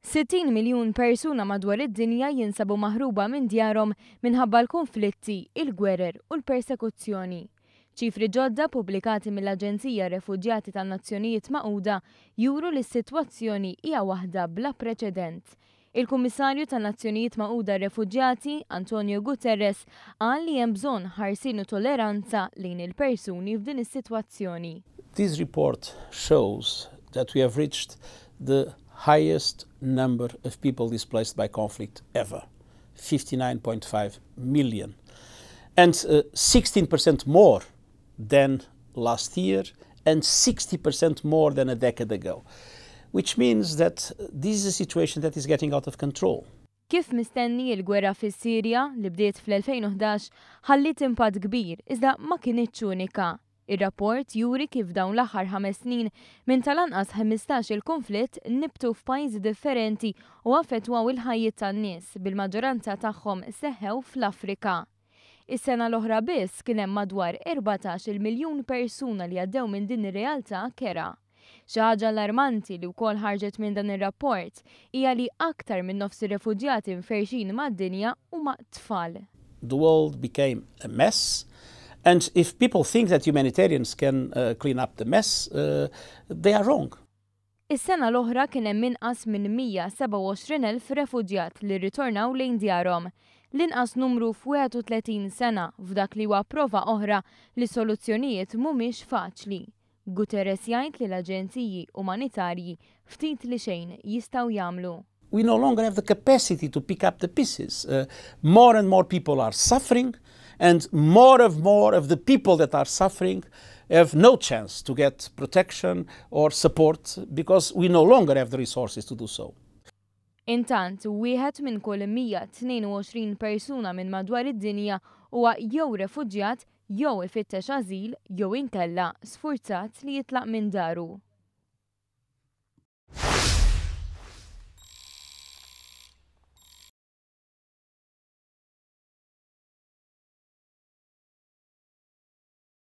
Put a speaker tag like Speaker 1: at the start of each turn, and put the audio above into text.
Speaker 1: 60 miljun persuna madwar id-dinja jinsabu maħruba minn djarhom minħabba l-kunflitti, il-gwerer u l-persekuzzjoni. Ċifri ġodda pubblikati mill-Aġenzija Refuġjati tan-Nazzjonijiet Magħquda juru li s-sitwazzjoni hija waħda bla preċedent. Il-Kummissarju tan-Nazzjonijiet Magħquda għar-Refuġjati, Antonio Guterres, qal li hemm bżonn ħarsien u tolleranza lejn il-persuni f'din is-sitwazzjoni.
Speaker 2: This report shows that we have reached the highest number of people displaced by conflict ever, 59.5 million, and 16% more than last year and 60% more than a decade ago, which means that this is a situation that is getting out of control.
Speaker 1: Kif mistenni il-gwerra fis-Sirja li bdiet fl-2011 ħalliet impatt kbir iżda ma kinitx unika. Ir-rapport juri kif dawn l-aħħar ħames snin minn tal-anqas 15 il-konflitt nibtu f'pajjiżi differenti u affettwaw il-ħajjiet tan-nies bil-maġġoranza tagħhom seħħew fl-Afrika. Is-sena l-oħra biss kien hemm madwar 14 miljun persuna li għaddew minn din ir-realtà kerha. Xi ħaġa allarmanti li wkoll ħarġet minn dan ir-rapport hija li aktar minn nofs ir-refuġjati mferxin mad-dinja huma tfal.
Speaker 2: The world became a mess. And if people think that humanitarians can clean up the mess, they are wrong.
Speaker 1: Is-sena l-oħra kien hemm inqas minn 127,000 refuġjat li rritornaw lejn djarhom. L-inqas numru f'31 sena f'dak li huwa prova oħra li soluzzjonijiet mhumiex faċli. Guterres jgħid li l-aġenziji umanitarji ftit li xejn jistgħu jagħmlu.
Speaker 2: We no longer have the capacity to pick up the pieces. More and more people are suffering, and more and more of the people that are suffering have no chance to get protection or support because we no longer have the resources to do so.
Speaker 1: Intant, wieħed minn kull 122 persuna minn madwar id-dinja huwa jew refuġjat jew ifittex ażil jew inkella sfurzat li jitlaq minn daru.